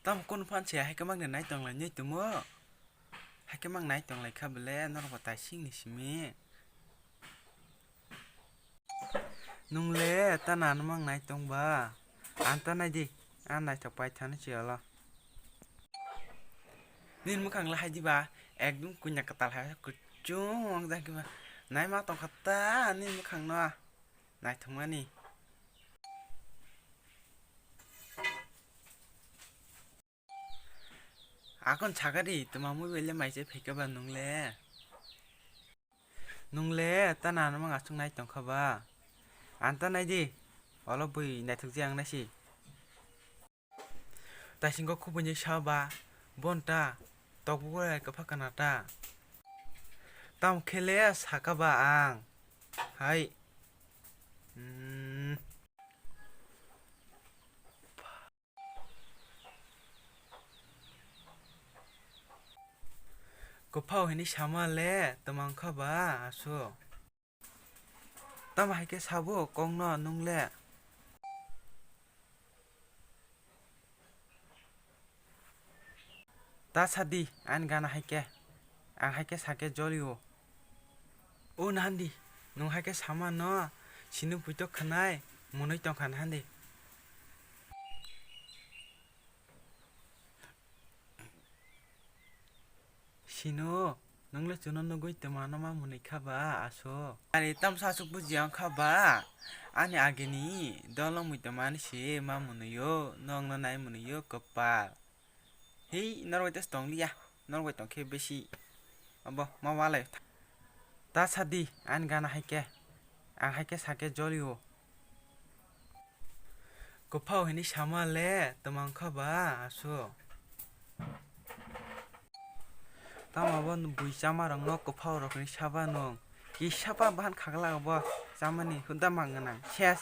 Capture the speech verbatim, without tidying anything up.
Tamo kunu phan se hai khe mang nai tong lai nai tumo? Hai khe mang nai tong lai kha bele norok bo tai sing ni simi. Nung le ta nano mang nai tong ba? Ang ta nai di, ang naithok pai thani si olo. Nini mwkhang le hai di ba, ekdom kunya kwtal hai kuchung wng jak khe ba. Nai ma tong kha ta nini mwkhang no naithok mani. Akon sakari tuma mui bele mai se phai khe ba nung le. Nung le ta nano mang aswk nai tong kha ba? Ang ta nai di, olo bui naithok je ang nai si. Taisingo khubui ni sa ba, bon ta, tok bu kwpha kana ta. Tamo khe le saka ba ang. Hai. Hmm. Kwphao hinwi sama le twmang kha ba aswk. Tamo hai khe sabo kokno nung le? Ta sa di, ani gana hai khe. Ang hai khe sa khe jolio. O nandi, nwng hai khe sama no, sinu puitok khwnai, mwnwi tong kha nandi. Sinu, nwng le chuno nugwi twmano ma mwnwi kha ba, aso? Ari tamsa aswk buji ang kha ba, ani agini dolong mui twmani se ma mwnwi o, nwng no nai mwnwi o, kwpal. Hei, norok bai tonglia, norok bai tongkhe besi. Abo, ma walai. Ta sadi, ani gana hai khe. Ang hai khe sa khe jolio. Kwphao hinwi sama le, twmang kha ba, aso. Tamo bo bui chama rokno kwphao rokni saba nwng. Kisa pa bahan khagla bo chamani huda mang gwnang. Ses.